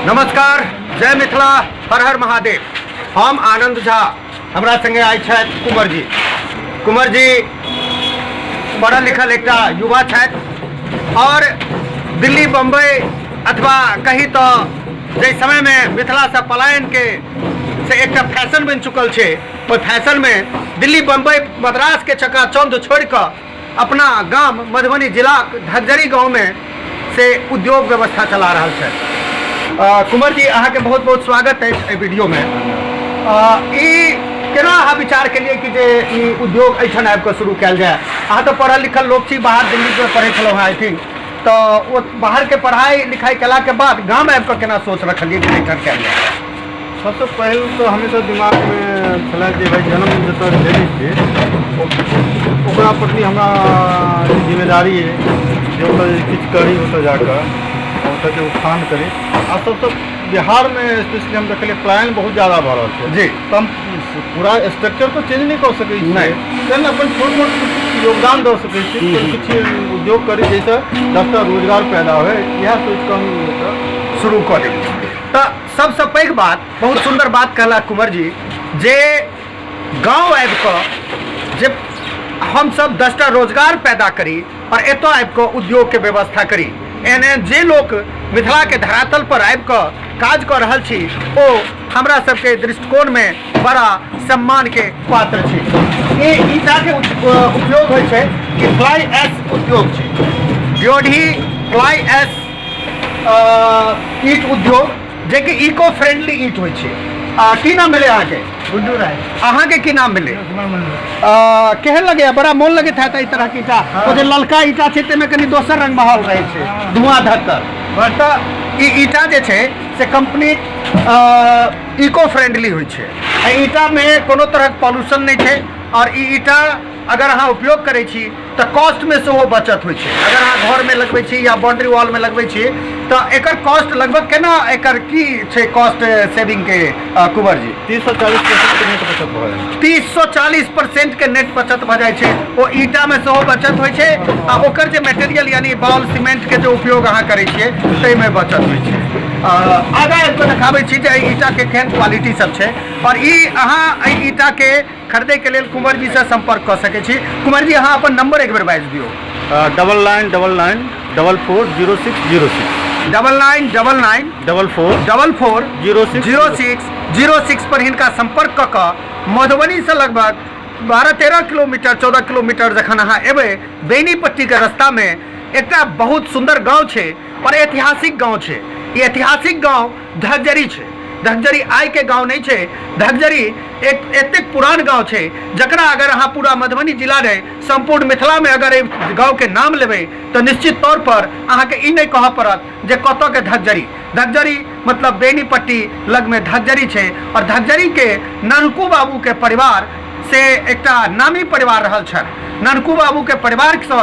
नमस्कार, जय मिथिला, हर हर महादेव। हम आनंद झा, हमरा संगे आइ छथि कुंवर जी। कुंवर जी पढ़ल लिखल एकटा युवा छथि और दिल्ली बम्बई अथवा कही तो जाहि समय में मिथिला से पलायन के से एकटा फैशन बनि चुकल छै, ओहि फैशन में दिल्ली बम्बई मद्रास के चकाचौंध छोड़ि कऽ अपना गाम मधुबनी जिलाक धकजरी गाँवमे से उद्योग व्यवस्था चला रहल छथि। कुंवर जी, अहाँके बहुत बहुत स्वागत अछि एहि वीडियोमे। ई केना अहाँ विचार केलियै कि जे ई उद्योग एहिठाम आबि कऽ शुरू कयल जाय? अहाँ तऽ पढ़ल लिखल लोक छी, बाहर दिल्लीमे पढ़ै छलहुँ हेँ I think, तऽ ओ बाहरके पढ़ाइ लिखाइ केलाके बाद गाम आबि कऽ केना सोच रखलियै कि एहिठाम कयल जाय? सबसँ पहिल तऽ हमेशा दिमागमे छलै जे भाइ जन्म जतऽ लेने छियै ओकरा प्रति हमरा जिम्मेदारी अइ जे ओतऽ किछु करी, ओतऽ जाकऽ ओतऽके उत्थान करी। आ सबसँ बिहारमे स्पेशली हम देखलियै पलायन बहुत ज्यादा भऽ रहल छै तऽ हम पूरा स्ट्रक्चर तऽ चेंज नहि कऽ सकै छियै, तहन अपन छोट मोट किछु योगदान दऽ सकै छी, किछु उद्योग करी जाहिसँ 10टा रोजगार पैदा होइ, इएह सोचिकऽ हम शुरू कऽ देलियै। तऽ सबसँ पैघ बात, बहुत सुन्दर बात कहला कुंवर जी, जे गाँव आबि कऽ जे हमसब 10टा रोजगार पैदा करी और एतऽ आबि कऽ उद्योगके व्यवस्था करी। एहन एहन जे लोक मिथिलाके धरातल पर आबि कऽ काज कऽ रहल छी ओ हमरा सबके दृष्टिकोणमे बड़ा सम्मानके पात्र छी। ई ईटाके उपयोग होइ छै कि फ्लाई एश उद्योग छै, ड्योढ़ी फ्लाई एश ईट उद्योग, जेकि इको फ्रेंडली ईट होइ छै। की नाम भेलै अहाँके? गुड्डू राय। अहाँके की नाम भेलै? केहन लगैया? बड़ा मोन लगैत हैत एहि तरहके ईटा। ओ जे ललका ईटा छै ताहिमे कनि दोसर रंग माहौल रहै छै, धुआं धक्कर। तऽ ई ईटा जे छै से कंप्लीट इको फ्रेंडली होइ छै। एहि ईटामे कोनो तरहक पॉल्यूशन नहि छै और ई ईटा अगर अहाँ उपयोग करै छी तऽ कॉस्टमे सेहो बचत होइ छै। अगर अहाँ घरमे लगबै छी या बाउंड्री वॉलमे लगबै छी तऽ एकर कॉस्ट लगभग केना, एकर की छै कॉस्ट सेविंगके कुंवर जी? 340% के नेट बचत भऽ जाइ छै। 340% के नेट बचत भऽ जाइ छै। ओ ईटामे सेहो बचत होइ छै आ ओकर जे मटेरियल यानी बॉल सीमेंटके जे उपयोग अहाँ करै छियै ताहिमे बचत होइ छै। आगाँ आबि कऽ देखाबै छी जे एहि ईटाके केहन क्वालिटी सब छै और ई अहाँ एहि ईटाके खरीदै के लेल कुंवर जी से संपर्क कऽ सकै छी। कुंवर जी, अहाँ अपन नंबर एक बेर बाजि दियौ। 99 99 44 06 06। 99 99 44 44 06 06 06 पर हिनका संपर्क कऽ कऽ मधुबनी से लगभग 12-13 किलोमीटर 14 किलोमीटर जखन अहाँ एबै बेनीपट्टीके रास्तामे एकटा बहुत सुन्दर गाँव छै और ऐतिहासिक गाँव छै। ई ऐतिहासिक गाँव धकजरी छै। धकजरी आइ के गाँव नहि छै, धकजरी एक एतेक पुरान गाँव छै जकरा अगर अहाँ पूरा मधुबनी जिला नहि सम्पूर्ण मिथिलामे अगर एहि गाँवके नाम लेबै तऽ निश्चित तौर पर अहाँके ई नहि कहऽ पड़त जे कतऽके धकजरी। धकजरी मतलब बेनीपट्टी लगमे धकजरी छै और धकजरीके नन्हकू बाबूके परिवार से एकटा नामी परिवार रहल छनि। नन्हकू बाबूके परिवारसँ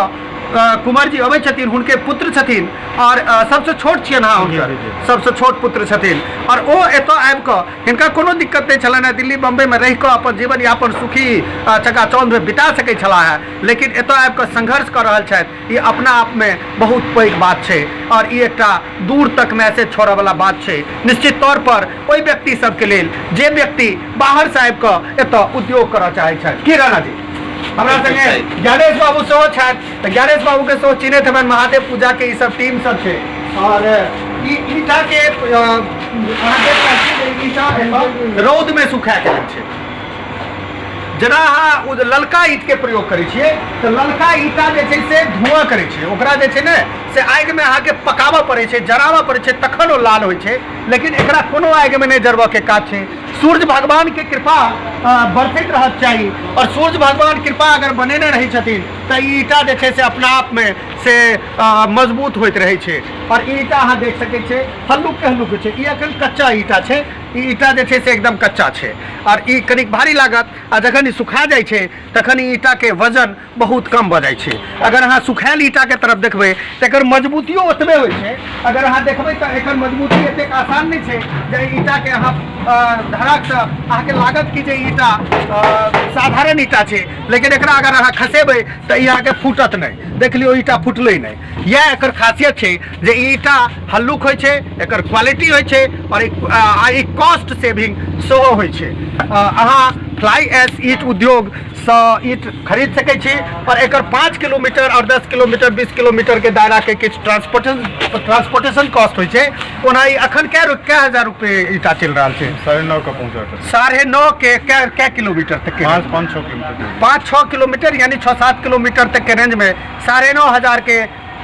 कुंवर जी अबै छथिन, हुनके पुत्र छथिन और सबसँ छोट छियनि अहाँ हुनकर, सबसँ छोट पुत्र छथिन और ओ एतऽ आबि कऽ हिनका कोनो दिक्कत नहि छलनि हेँ, दिल्ली बम्बईमे रहि कऽ अपन जीवन यापन सुखी चकाचौंधमे बिता सकै छलाह हेँ, लेकिन एतऽ आबि कऽ संघर्ष कऽ रहल छथि। ई अपना आपमे बहुत पैघ बात छै और ई एकटा दूर तक मैसेज छोड़ऽवला बात छै निश्चित तौर पर ओहि व्यक्ति सबके लेल जे व्यक्ति बाहरसँ आबि कऽ एतऽ उद्योग करऽ चाहै छथि। की राणा जी, हमरा संगे ज्ञानेश बाबू सेहो छथि, तऽ ज्ञानेश बाबू के सेहो चिन्हैत हेबनि, महादेव पूजा के ई सब टीम सब छै। और ई ईटा के अहाँ देख रहल छी जे ईटा एतऽ रौद में सुखा के छै। जेना अहाँ ओ जे ललका ईट के प्रयोग करै छियै तऽ ललका ईटा जे छै से धुआं करै छै, ओकरा जे छै ने से आगिमे अहाँके पकाबऽ पड़ै छै, जराबऽ पड़ै छै, तखन ओ लाल होइ छै। लेकिन एकरा कोनो आगिमे नहि जरबऽ के काज छै। सूर्य भगवान के कृपा बरसैत रहक चाही और सूर्य भगवान कृपा अगर बनेने रहै छथिन तऽ ई ईटा जे छै से अपना आपमे से मजबूत होइत रहै छै। और ई ईटा अहाँ देख सकै छियै हल्लुक हल्लुक छै, ई अखन कच्चा ईटा छै, ई ईटा जे छै से एकदम कच्चा छै और ई कनिक भारी लागत आ जखन ई सुखा जाइ छै तखन ई ईटाके वजन बहुत कम भऽ जाइ छै। अगर अहाँ सुखायल ईटाके तरफ देखबै तऽ एकर एकर मजबूतियो ओतबे होइ छै। अगर अहाँ देखबै तऽ एकर मजबूती एतेक आसान नहि छै जे ईंटाके अहाँ धड़ाकसँ अहाँके लागत कि जे ईंटा साधारण ईंटा छै, लेकिन एकरा अगर अहाँ खसेबै तऽ ई अहाँके फूटत नहि। देख लियौ, ईंटा फूटलै नहि। इएह एकर खासियत छै जे ई ईंटा हल्लुक होइ छै, एकर क्वालिटी होइ छै आओर ई कॉस्ट सेविंग सेहो होइ छै। अहाँ फ्लाई एस ईंट उद्योगसँ ईंट खरीद सकै छी आओर एकर 5 किलोमीटर आओर 10 किलोमीटर 20 किलोमीटरके दायराके किछु ट्रांसपोर्टेशन कॉस्ट होइ छै। ओना ई अखन कै कै हजार रुपये ईंटा चलि रहल छै? 9.5 के पहुँचा। 9.5 के कै कै किलोमीटर तक? 5-6 किलोमीटर। 5-6 किलोमीटर, यानी 6-7 किलोमीटर तक के रेंज में 9,500 के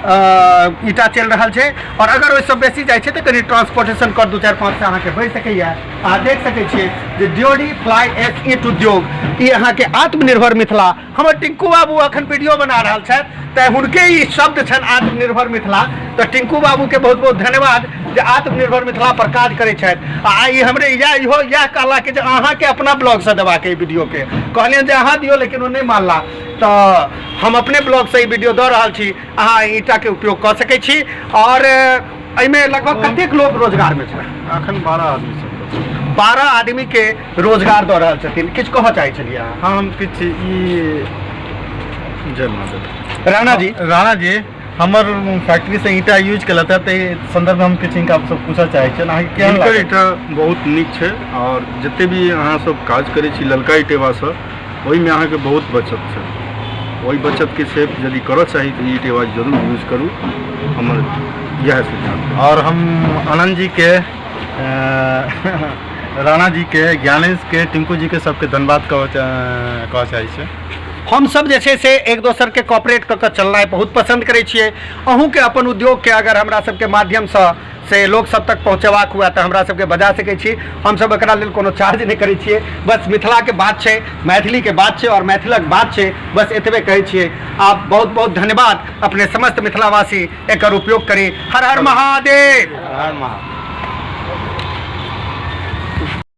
ईंटा चलि रहल छै। आओर अगर ओहिसँ बेसी जाइ छै तऽ कनि ट्रांसपोर्टेशन कर 2-4-5 से अहाँके बढ़ि सकैए। अहाँ देख सकै छियै जे ड्योढ़ी फ्लाई एस ईंट उद्योग ई अहाँके आत्मनिर्भर मिथिला। हमर टिंकू बाबू अखन वीडियो बना रहल छथि, तऽ हुनके ई शब्द छनि आत्मनिर्भर मिथिला। तऽ टिंकू बाबूके बहुत बहुत धन्यवाद जे आत्मनिर्भर मिथिला पर काज करै छथि। आ आइ हमरे इएह इहो इएह कहला कि जे अहाँके अपना ब्लॉगसँ देबाक ई वीडियोके। कहलियनि जे अहाँ दियौ, लेकिन ओ नहि मानला, तऽ हम अपने ब्लॉगसँ ई वीडियो दऽ रहल छी। अहाँ ईंटाके उपयोग कऽ सकै छी। आओर एहिमे लगभग कतेक लोक रोजगारमे छै? अखन 12 आदमी सब। 12 आदमीके रोजगार दऽ रहल छथिन। किछु कहऽ चाहै छलियै अहाँ? हाँ, हम किछु ई जय महादेव। राणा जी। राणा जी हमर फैक्ट्री से ईंटा यूज केलथि तऽ एहि संदर्भमे हम किछु हिनका सब पूछऽ चाहै छियनि, अहाँके केहन हिनकर लागल? ईंटा बहुत नीक छै आओर जते भी अहाँ सब काज करै छी ललका ईटेबासँ, ओहिमे अहाँके बहुत बचत छै। ओहि बचतके सेव यदि करऽ चाही तऽ ई ईटेबा जरूर यूज करू, हमर इएह सुझाव। आओर हम आनंद जीके, राणा जीके, ज्ञानेश के, टिंकू जीके सबके धन्यवाद कहऽ चाहै छियै। हमसब जे छै से एक दोसरके कॉपरेट कऽ कऽ चलनाइ बहुत पसन्द करै छियै। अहूँके अपन उद्योगके अगर हमरा सबके माध्यमसँ से लोक सब तक पहुँचेबाक हुए तऽ हमरा सबके बजा सकै छी। हमसब एकरा लेल कोनो चार्ज नहि करै छियै। बस मिथिलाके बात छै, मैथिलीके बात छै आओर मैथिलक बात छै, बस एतबे कहै छियै। आब बहुत बहुत धन्यवाद। अपने समस्त मिथिलावासी एकर उपयोग करी। हर हर महादेव। हर हर महादेव।